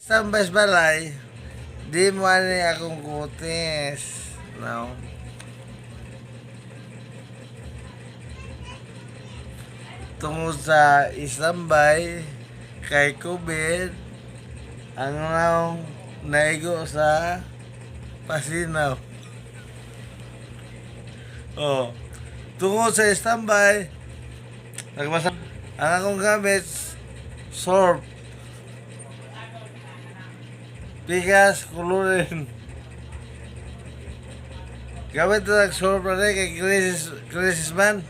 Sa balay, di mo ani akong kutis. No. Tungod sa isambay kay COVID, ang naong naigo sa pasinaw. Oh. Tungod sa standby, nagbasa ang akong gamit, sorb, pikas, kulurin. Gamit na nag-sorb na rin kay crisis, crisis man.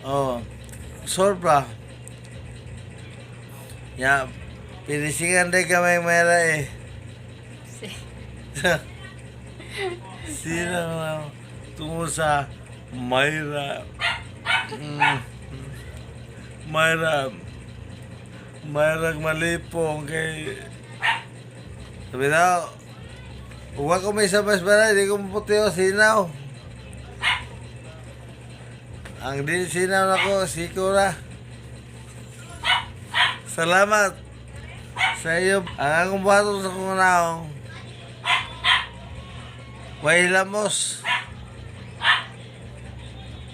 Oh, sorb ra. Ya, pinisingan din kami mera eh. Sino na tungo sa Mayra. Mayra. Mayra malipong kay sabi daw, huwag ko may sabas ba di ko maputi o sinaw. Ang di sinaw na ko, siko ra. Salamat sa iyo. Ang akong buhaton sa kong naong. Way lamos.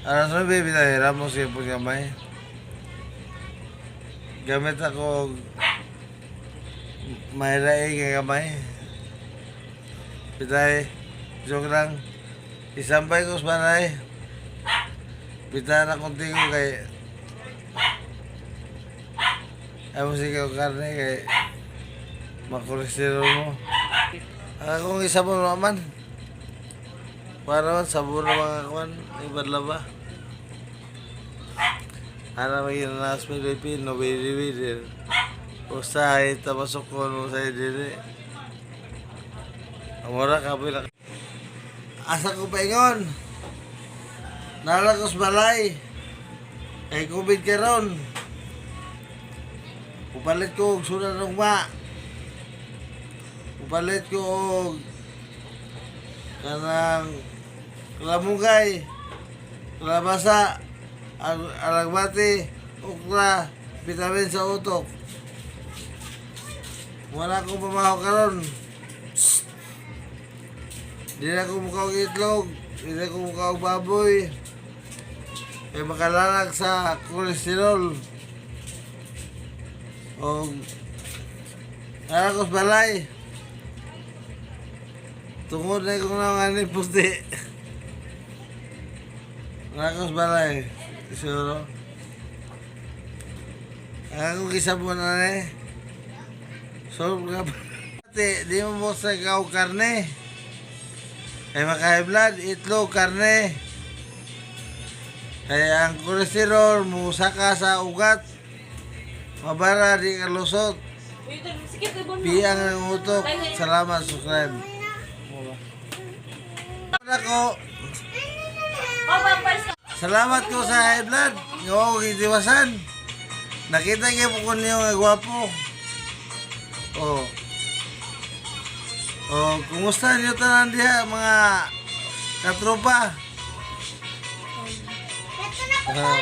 Alas 9, bitay, ramos yung gamay. Gamit ako may laing nga gamay. Bitay, joke lang. Isampay ko sa balay. Bitay na konti ko kay ay mo sige karne kay makolesterol mo. Ang akong isa mo naman. Para man sabon na mga kwan, ibadla ba? Ana may nas Pilipino, bili-bili. Usahay, tapasok ko no sa dili. Amora ka pila. Asa ko paingon? Nalagos balay. Kay COVID karon. Upalit ko og sudan ugma. Upalit ko og kanang lamugay, kalabasa, alagbati, okra, vitamin sa utok. Wala akong pamahaw karon. Di na ako mukha og itlog, di na ako mukha og baboy. Kay makalalag sa kolesterol. O ko sa balay. Tungod na kong nanganin puti. Wala ko sa balay. Siguro. Ang akong kisabon na eh. So, Ate, di mo mo sa ikaw karne. Kay maka-high blood, itlog, karne. Kaya ang kolesterol, musaka sa ugat. Mabara, di ka lusot. Piyang ang utok. Salamat, subscribe. Ako, salamat ko sa high blood. Nga ako kitiwasan. Nakita niyo po ko niyo nga gwapo. Oh. Oh, kumusta niyo tanan diha mga katropa? Ah.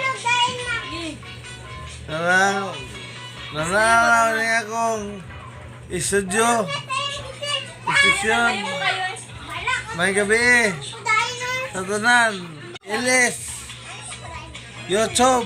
Nananaw niya akong istudyo. Istisyon. May gabi. Sa tanan. Ilis. YouTube.